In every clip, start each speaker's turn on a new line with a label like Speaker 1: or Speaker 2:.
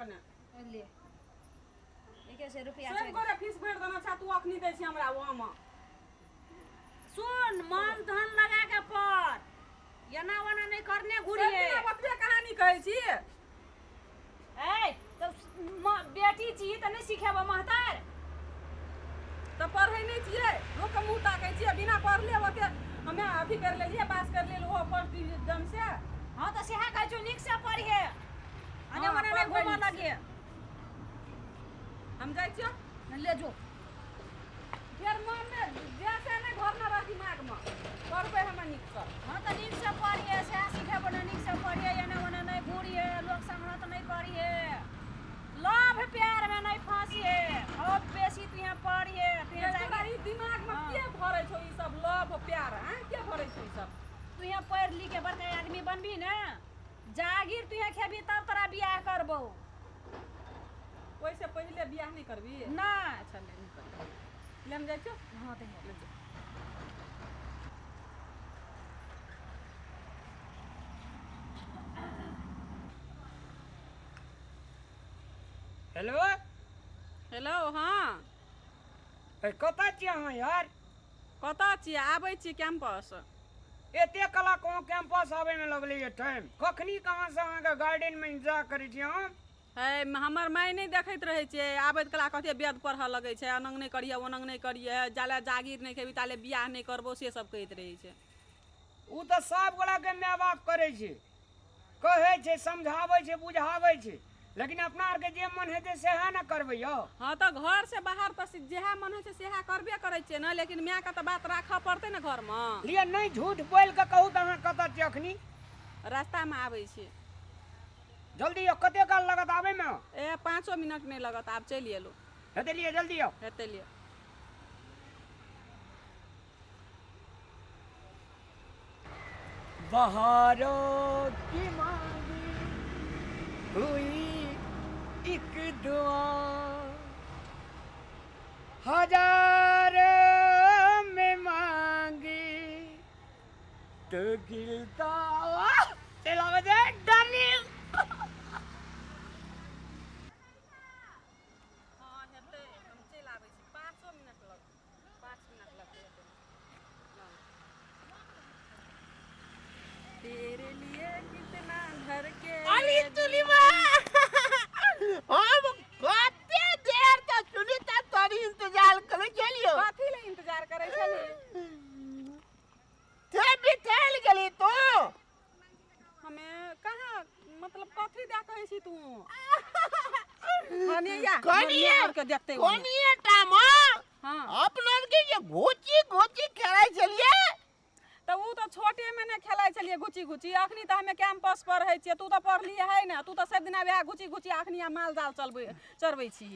Speaker 1: अपने
Speaker 2: ले 100 रुपया
Speaker 1: सब गोरे फीस भरि देना छै तू अखनी दै छी हमरा ओ आम
Speaker 2: सुन मन धन लगा के पढ़ एना ओना नहि करने घुरिए
Speaker 1: ओतबे कहानी कहै छी
Speaker 2: ए तब बेटी छी तऽ नहि सिखेबो महतार
Speaker 1: तऽ पढ़ै नहि छियै लोकके मुँह ताकै छियै बिना पढ़ले ओते हमे अथी कर लेलियै पास कर लेलियै ओहो फर्स्ट डिवीजन से।
Speaker 2: हाँ तऽ सएह कहै छियौ नीक से पढ़िहे अने ओने नहि घूमऽ लगिहे।
Speaker 1: हम जाइ छियौ
Speaker 2: ले जो
Speaker 1: फेर मन जैसे नहि घर न रह दिमागमे पढ़बै हमे नीकसँ।
Speaker 2: हाँ तऽ नीकसँ पढ़िहे सएह सिखेबो ने नीकसँ पढ़िहे एने ओने नहि घुरिहे लोक संगत नहि करिहे लव प्यार में नहीं फंसिए और बेसी तू यहाँ पढ़िए तू यहाँ
Speaker 1: ई दिमाग में के भरै छौ ई सब लव प्यार हैं के भरै छौ ई सब?
Speaker 2: तू यहाँ पढ़ लिख के बड़का आदमी बनबी ने जागीर तू यहाँ खेबी तब तोरा बियाह करबो।
Speaker 1: ओहिसे पहिले बियाह नहीं करबी?
Speaker 2: ना।
Speaker 1: अच्छा ले नहीं करबी ले हम जाइ छियौ।
Speaker 2: हाँ ते
Speaker 1: ले जो।
Speaker 3: Hello
Speaker 1: hello. हाँ
Speaker 3: कतऽ छियै अहाँ यार?
Speaker 1: कतऽ छियै? आबै छी कैंपस।
Speaker 3: एते कला कोन कैंपस आबैमे लगलैए टाइम? कखनी कहाँसँ अहाँके गार्डनमे इंतजार करै छी हम।
Speaker 1: है हमर माय नहि देखैत रहै छै आबैत कला कथी वेद पढ़ऽ लगै छै अनंग नहि करिहे ओनंग नहि करिहे जाले जागीर नहि खेबी ताले बियाह नहि करबो से सब कहैत रहै छै।
Speaker 3: ओ तऽ सब गोटाके माय बाप करै छै कहै छै समझाबै छै बुझाबै छै लेकिन अपना आरके जे मन हेतै सएह ने करबै यौ।
Speaker 1: हाँ तऽ घर से बाहर तऽ जएह मन होइ छै सएह करबे करै छियै ने लेकिन मायके तऽ बात राखऽ पड़तै ने घरमे।
Speaker 3: लिअ नहि झूठ बोलि कऽ कहू तऽ अहाँ कतऽ छियै अखनी?
Speaker 1: रास्तामे आबै छियै।
Speaker 3: जल्दी यौ कते काल लगत आबैमे?
Speaker 1: ए 5 मिनट नहि लगत आब चलि एलहुँ।
Speaker 3: हेतै लिअ जल्दी यौ।
Speaker 1: हेतै लिअ।
Speaker 3: बहारों की मांगी हुई एक दुआ हजार में मांगी तो गिलता चला बजे डार्लिंग।
Speaker 1: हाँ हेतै हम चलि आबै छी 5 मिनट लगतै 5 मिनट लगतै। तेरे लिए कितना घर के
Speaker 4: अरे तुलिमा हम कते देर तक सुनीता तोरी इंतजार करै छलियो।
Speaker 1: कथी ले इंतजार करै छली?
Speaker 4: ते बिथेल गेली तू।
Speaker 1: हमे कहाँ मतलब कथी दए कहै छी तू? कनिया के देखते
Speaker 4: कनिया टाम।
Speaker 1: हां
Speaker 4: अपना के जे घोची घोची खेलै छलिए
Speaker 1: तऽ ओ तऽ छोटे में नहि खेलाइ छलियै घुची घुची अखनी तऽ हमे कैंपस पर रहै छियै तू तऽ पढ़लियै है ने तू तऽ सब दिना वएह घुची घुची अखनी आ माल जाल चलबै चरबै छी।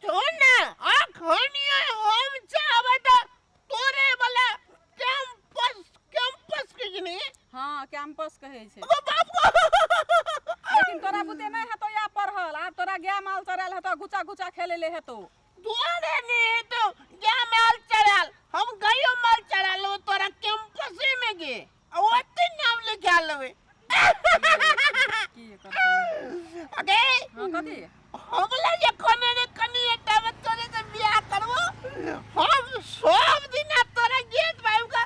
Speaker 4: छोड़ ना अखनी हम चाहबै तऽ तोरे वाला कैंपस कैंपस के ने।
Speaker 1: हाँ कैंपस कहै छै।
Speaker 4: ओ बाप
Speaker 1: लेकिन तोरा बुते नहि हेतौ या पढ़ल आब तोरा गाय माल चरायल हेतौ घुचा घुचा खेलै ले हेतौ।
Speaker 4: तोरे ने हेतौ गाय माल चरायल हम गायो माल चरा लेबै तोरा कैंपसे में गे ओते नाम लिखा लेबै।
Speaker 1: की करतै?
Speaker 4: अगे
Speaker 1: हाँ कथी?
Speaker 4: हमला जे कने ने कनी एकटा में तोरे से बियाह करबो हम सब दिन तोरा गेट पाइब के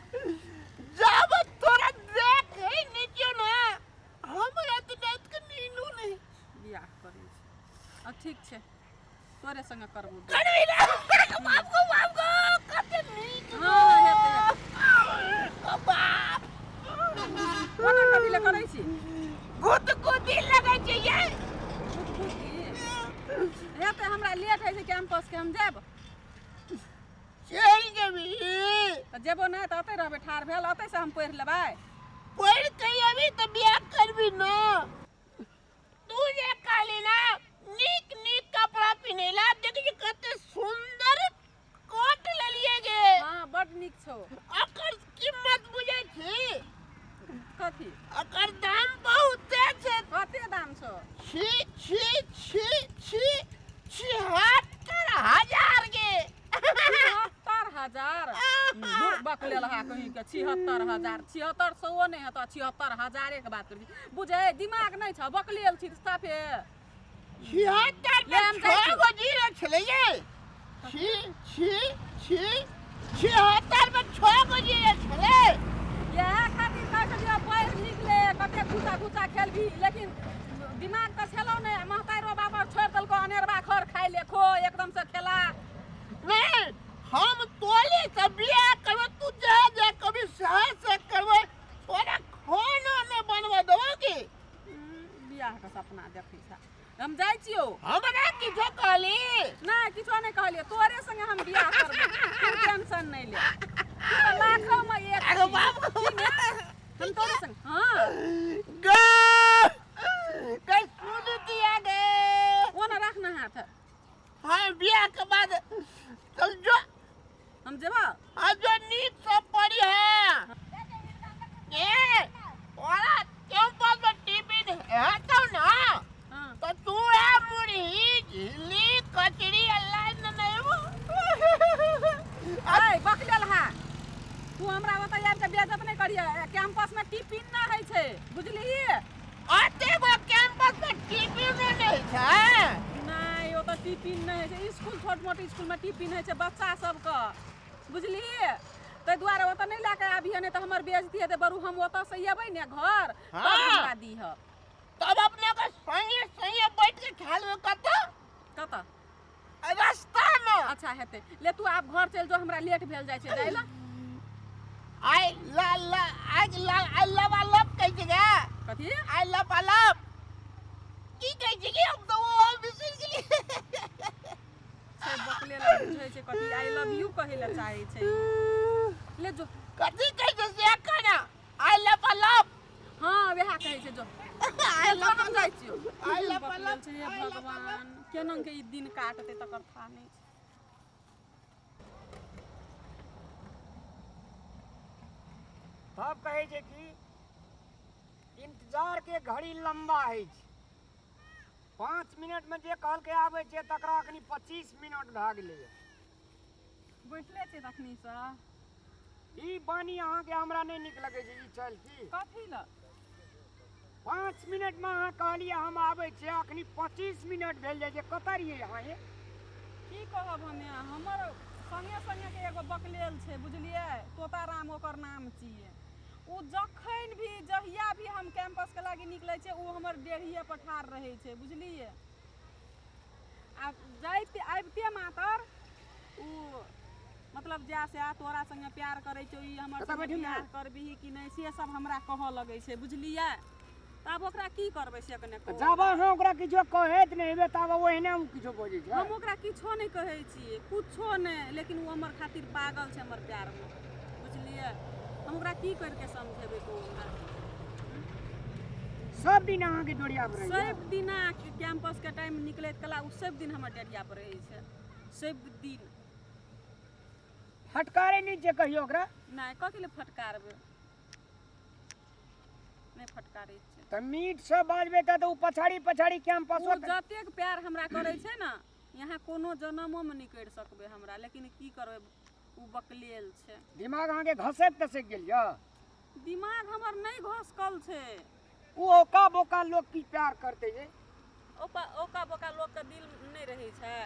Speaker 4: जब तोरा देखे नहीं छियो ना हमरा तऽ रात के नींदो नहीं।
Speaker 1: बियाह करै छी आ ठीक छै तोरे संगे करबो।
Speaker 4: करबी ना बाप गो बाप गो कते नीक।
Speaker 1: हाँ हेतै।
Speaker 4: बाप
Speaker 1: कोना कथी ले करै छी?
Speaker 4: गुद गुदी लगै छै ये।
Speaker 1: हेतै हमरा लेट होइ छै कैंपस के हम जायब।
Speaker 4: चलि जेबही?
Speaker 1: तऽ जेबो नहि तऽ ओतै रहबै ठाढ़ भेल ओतै से हम पढ़ि लेबै।
Speaker 4: पढ़ि के अभी तऽ बियाह करबी ना। तू जे कहली ना नीक नीक कपड़ा पिन्हैला देखी कते सुंदर कोट लेलिए गे।
Speaker 1: हाँ बड नीक छौ।
Speaker 4: अकर कीमत बुझै छी?
Speaker 1: कथी?
Speaker 4: अकर दाम बहुते छै।
Speaker 1: कते दाम छौ?
Speaker 4: छी छी छी छी 76,000 गे।
Speaker 1: 76,000? बकलेल हा कहीं के 76,000 7600 नहि हेतौ 76,000 के बात करै छी बुझै दिमाग नहि छौ बकलेल छी साफे।
Speaker 4: 76
Speaker 1: ले
Speaker 4: में
Speaker 1: हम जाइ
Speaker 4: छओ
Speaker 1: छी।
Speaker 4: गो जीरो छलै ये। छी छी छी 76 में 6 गो जीरो छलै।
Speaker 1: इएह खातिर कहै छलियै पढ़ि लिख ले, कते घुसा घुसा खेलबी, लेकिन दिमाग तऽ छलौ नहि। महतारो बाप छोड़ि देलकौ अनेरबा खर खाइ ले, खो एकदम से खेला।
Speaker 4: नहीं, हम तोले से बियाह करबै, तू जा जा कभी सह से करबै, तोरा खाना नहि बनबऽ देबौ की?
Speaker 1: बियाह के सपना देखै छ। हम जाइ छियौ।
Speaker 4: हमरा किछो कहली?
Speaker 1: नहि, किछो नहि कहलियै, तोरे संगे हम बियाह करबै, तू टेंशन नहि ले, तू तऽ लाखों में एक
Speaker 4: अरे
Speaker 1: छी।
Speaker 4: बाप
Speaker 1: हम तोरे संग, हाँ
Speaker 4: गे गे सुन दिया गे।
Speaker 1: ओ ने राख ना हाथ।
Speaker 4: हाँ, बियाह के बाद चल जो।
Speaker 1: हम जेबौ।
Speaker 4: हाँ, जो नीक से पढ़ी है ए तोरा कैंपस में टिफिन हेतौ ना?
Speaker 1: हाँ।
Speaker 4: तो तू आ मुरही झिल्ली कचरी अल्लाह न नहीं।
Speaker 1: ऐ बकलेल हा, तू हमरा ओतऽ आबि कऽ बेइज्जत नहि करिहे। कैंपस में टिफिन नहि होइ छै, बुझलिही?
Speaker 4: अते गो कैंपस में टिफिन नहीं छै?
Speaker 1: नहि, ओतऽ टिफिन नहि होइ छै। स्कूल, छोट मोट स्कूलमे टिफिन होइ छै बच्चा सबके, बुझलिही? ताहि दुआरे ओतऽ नहि लए कऽ आबिहे, नहि तऽ हमर बेइज्जती हेतै। बरू हम ओतऽ से एबै ने घर तब हमरा दीह।
Speaker 4: तब अपने के संगे संगे बैठ के खा लेबै। कतऽ?
Speaker 1: कतऽ?
Speaker 4: रास्ता में।
Speaker 1: अच्छा हेतै, ले तू आब घर चलि जो, हमरा लेट भेल जाइ छै जाइ लए।
Speaker 4: आई ला ला आई ला आई लवा लप कहै छै गे।
Speaker 1: कथी?
Speaker 4: आई लपा लप की कहै छै कि हम तऽ ओ बिसरि गेलियै।
Speaker 1: छै बकले लए बुझै छै कथी I love you कहै लए चाहै छै। ले जो।
Speaker 4: कथी कहै छै से एखन? आई लपा लप।
Speaker 1: हाँ, वएह कहै छै, जो।
Speaker 4: आई
Speaker 1: जो, हम जाइ छियौ।
Speaker 4: आई लपा
Speaker 1: बकलेल
Speaker 4: लप
Speaker 1: छै, हे
Speaker 4: आई लपा लप।
Speaker 1: भगवान, केना के ई दिन काटतै तकर था नहि छै।
Speaker 3: तब कहै छै कि इंतजार के घड़ी लंबा होइ छै। 5 मिनटमे जे कहलकै आबै छै, तकरा अखनी 25 मिनट भए गेलैए।
Speaker 1: बैठले छै तखनीसँ।
Speaker 3: ई बानी अहाँके हमरा नहि नीक लगै छै, ई चल की
Speaker 1: कथी लए?
Speaker 3: 5 मिनटमे अहाँ कहलियै हम आबै छियै, अखनी 25 मिनट भेल जाइ छै। कतऽ रहियै अहाँ ये?
Speaker 1: की कहब हमे, हमर संगे संगे के एगो बकलेल छै, बुझलियै? तोताराम ओकर नाम छियै। ओ जखन भी जहिया भी हम कैंपस के लागी निकलै छियै, ओ हमर डेढ़िए पर ठाढ़ रहै छै, बुझलियै? आ जाइते आबिते मातर ओ मतलब जा से आ तोरा संगे प्यार करै छौ, ई हमर
Speaker 3: कतऽ
Speaker 1: संगे
Speaker 3: बैठिम ने?
Speaker 1: बियाह करबिही कि नहि, से सब हमरा कहऽ लगै छै, बुझलियै? तऽ आब ओकरा की करबै से कने कहू।
Speaker 3: जाब अहाँ ओकरा किछो कहैत नहि हेबै ताब ओहिना ओ किछो बजै छै।
Speaker 1: हम ओकरा किछो नहि कहै छियै, कुछो नहि, लेकिन ओ हमर खातिर पागल छै हमर प्यारमे, बुझलियै? हम ओकरा की करिके समझेबै, कहू हमरा?
Speaker 3: सब दिन अहाँके डोरिया पर रहैया?
Speaker 1: सब दिना कैंपस के टाइम निकलैत कला ओ सब दिन हमर डेढ़िया पर रहै छै, सब दिन।
Speaker 3: फटकारे नहि छै कहियो ओकरा?
Speaker 1: नहि, कथी लए फटकारबै? नहि फटकारै छियै।
Speaker 3: तऽ मीठ से बाजबै तऽ ओ पछाड़ी पछाड़ी कैंपस।
Speaker 1: ओ जतेक प्यार हमरा करै छै ने, यहाँ कोनो जनमोमे नहि करि सकबै हमरा, लेकिन की करबै, ओ बकलेल छै।
Speaker 3: दिमाग अहाँके घसकि तसकि गेल यऽ?
Speaker 1: दिमाग हमर नहि घसकल छै।
Speaker 3: ओ औका बोका लोक की प्यार करतै जे?
Speaker 1: ओका ओका बोका लोकके दिल नहि रहै छै।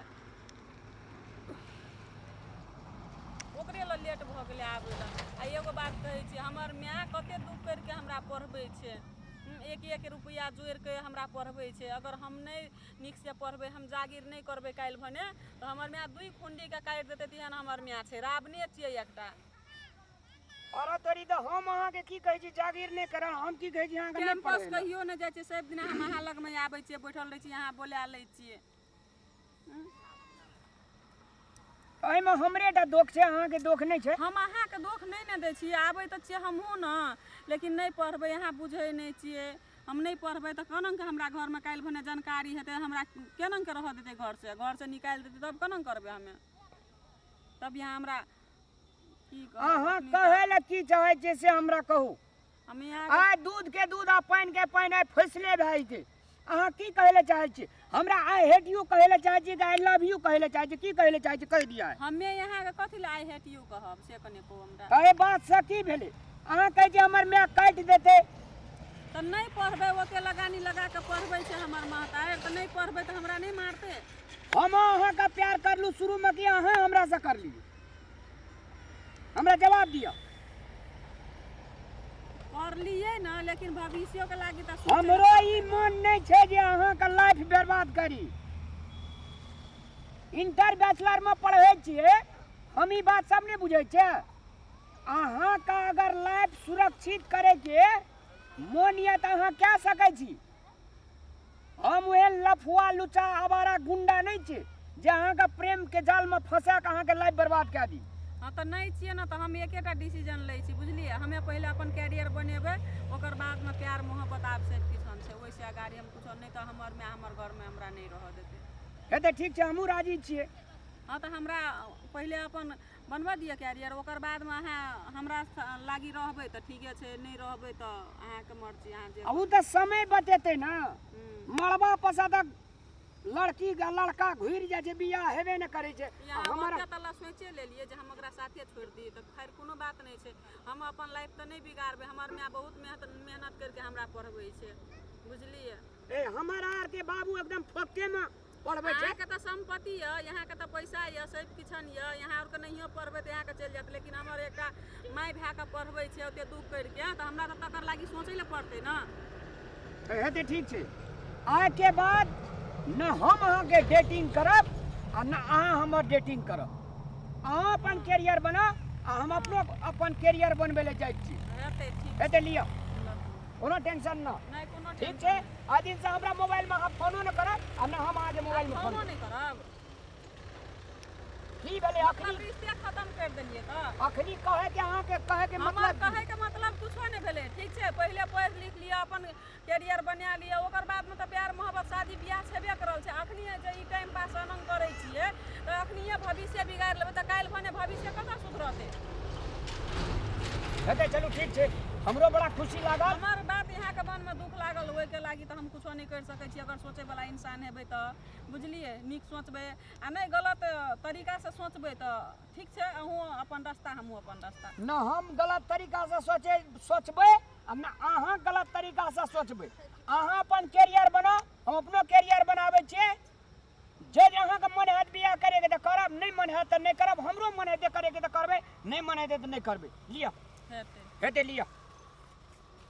Speaker 1: ओकरे लए लेट भऽ गेलै आबै लए। आ एगो बात कहै छी, हमर माय कते दुख करिके हमरा पढ़बै छै, एक एक रुपैआ जोड़िके हमरा पढ़बै छै। अगर हम नहि नीकसँ पढ़बै, हम जागीर नहि करबै काल्हि भने, तऽ हमर माय दुइ खुंडीके काटि देतै, तेहन हमर माय छै। रावणे छियै एकटा।
Speaker 3: अरे तोरी, तऽ हम अहाँके की कहै छी जागीर नहि करब, हम की कहै छी अहाँके नहि
Speaker 1: कैंपस
Speaker 3: पढ़ै लए?
Speaker 1: कहियो नहि जाइ छियै। सब दिना हम अहाँ लगमे आबै छियै, बैठल रहै छियै, अहाँ बोला लै छियै।
Speaker 3: एहिमे हमरे टा दोख छै, अहाँके दोख नहि छै।
Speaker 1: हम अहाँके दोख नहि ने दै छियै, आबै तऽ छियै हमहूँ ने, लेकिन नहि पढ़बै, अहाँ बुझै नहि छियै। हम नहि पढ़बै तऽ केना के हमरा घरमे काल्हि भने जानकारी हेतै? हमरा केना के रहऽ देतै? घरसँ घरसँ निकालि देतै, तब केना करबै हमे? तब यहाँ हमरा की कहब?
Speaker 3: अहाँ
Speaker 1: अखनी
Speaker 3: कहै लए की चाहै छियै से हमरा कहू।
Speaker 1: हम यहाँ
Speaker 3: आइ दूध के दूध आ पानि के पानि, आइ फैसले भए जेतै। अहाँ की कहै लए चाहै छियै हमरा? I hate you कहै लए चाहै छियै कि I love you कहै लए चाहै छियै? की कहै लए चाहै छियै, कहि दिअ आइ।
Speaker 1: हमे यहाँके कथी लए I hate you कहब, से कने कहू हमरा।
Speaker 3: तऽ एहि बातसँ की भेलै? अहाँ कहै छियै हमर माय काटि देतै।
Speaker 1: तऽ नहि पढ़बै, ओते लगानी लगा के पढ़बै छै हमर महतारि, तऽ नहि पढ़बै तऽ हमरा नहि मारतै?
Speaker 3: हम अहाँके प्यार करलू शुरूमे कि अहाँ हमरासँ करलियै? हमरा जवाब दिअ।
Speaker 1: करलियै ने, लेकिन भविष्योके लागि तऽ
Speaker 3: हमरो ई मन नहि छै जे अहाँके लाइफ बर्बाद करी। इंटर बैचलरमे पढ़ै छियै हम, ई बात सब नहि बुझै छियै। अहाँके अगर लाइफ सुरक्षित करैके मोन यऽ तऽ अहाँ कए सकै छी। हम ओहन लफुआ लुचा आवारा गुंडा नहि छी जे अहाँके प्रेमके जालमे फंसा कऽ अहाँके लाइफ बर्बाद कए दी।
Speaker 1: हँ तऽ नहि छियै ने, तऽ हम एकेटा डिसीजन लै छी, बुझलियै? हमे पहिले अपन कैरियर बनेबै, ओकर बादमे प्यार मोहब्बत आब सब किछु छै, ओहिसँ अगाड़ी हम कुछो नहि। तऽ हमर माय हमर घरमे हमरा नहि रहऽ देतै।
Speaker 3: हेतै, ठीक छै, हमहूँ राजी छियै।
Speaker 1: हँ तऽ हमरा पहिले अपन बनबऽ दिअ कैरियर, ओकर बादमे अहाँ हमरा लागी रहबै तऽ ठीके छै, नहि रहबै तऽ अहाँके मर्जी, अहाँ जे।
Speaker 3: ओ तऽ समय बतेतै ने। मड़बा पसा तक लड़की लड़का घुरि जाइ छै, बियाह हेबे नहि करै छै।
Speaker 1: हमर तल्ला सोचे लेलियै जे हम ओकरा साथे छोड़ि दियै, तऽ खैर कोनो बात नहि छै, हम अपन लाइफ तऽ नहि बिगाड़बै। हमर माय बहुत मेहनत करके हमरा पढ़बै छै, बुझलियै?
Speaker 3: ए हमर आरके बाबू एकदम फोक्केमे पढ़बै छै।
Speaker 1: अहाँके तऽ सम्पत्ति यऽ, यहाँके तऽ पैसा यऽ, सब किछन यऽ, यहाँ आरके नहियो पढ़बै तऽ यहाँके चलि जायत, लेकिन हमर एकटा माय भायके पढ़बै छै ओते दुःख करिके, तऽ हमरा तऽ तकर लागि सोचै लए पड़तै ने।
Speaker 3: हेतै, ठीक छै। आइके बाद न हम अहाँके डेटिंग करब आ न अहाँ हमर डेटिंग करब। अहाँ अपन कैरियर बनाउ आ हम अपनो अपन कैरियर बनबै लए जाइ छी।
Speaker 1: हेतै, ठीक
Speaker 3: हेतै, लिअ, कोनो टेंशन न।
Speaker 1: नहि, कोनो।
Speaker 3: ठीक छै, आइ दिनसँ हमरा मोबाइलमे अहाँ फोनो नहि करब आ न हम अहाँके मोबाइलमे फोन
Speaker 1: नहि करब।
Speaker 3: की भेलै अखनी?
Speaker 1: रिश्ते खत्म कर देलियै तऽ
Speaker 3: अखनी कहैके अहाँके कहैके
Speaker 1: मतलब कहैके मतलब कुछो नहि भेलै। ठीक छै, पहिले पढ़ि लिख लिअ, अपन कैरियर बना लिअ, ओकर बादमे तऽ प्यार मोहब्बत शादी बियाह छेबे करल छै। अखनी जे ई टाइम पास अनंग करै छियै तऽ अखनिये भविष्य बिगाड़ि लेबै तऽ काल्हि भने भविष्य कतऽ सुधरतै?
Speaker 3: हेतै, चलू ठीक छै, हमरो बड़ा खुशी लागल।
Speaker 1: हमर बात यहाँके मनमे दुःख लागल, ओहिके लागि तऽ हम कुछो नहि करि सकै छी। अगर सोचैवला इंसान हेबै तऽ बुझलियै नीक सोचबै, आ नहि गलत तरीकासँ सोचबै तऽ ठीक छै, अहूँ अपन रास्ता हमहूँ अपन रास्ता।
Speaker 3: न हम गलत तरीकासँ सोचबै आ न अहाँ गलत तरीकासँ सोचबै। अहाँ अपन कैरियर बनाउ, हम अपनो कैरियर बनाबै छियै। जे अहाँके मन हैत बियाह करैके तऽ करब, नहि मन हैत तऽ नहि करब। हमरो मन हेतै करैके तऽ करबै, नहि मन हेतै तऽ नहि करबै। लिअ, हेतै, लिअ।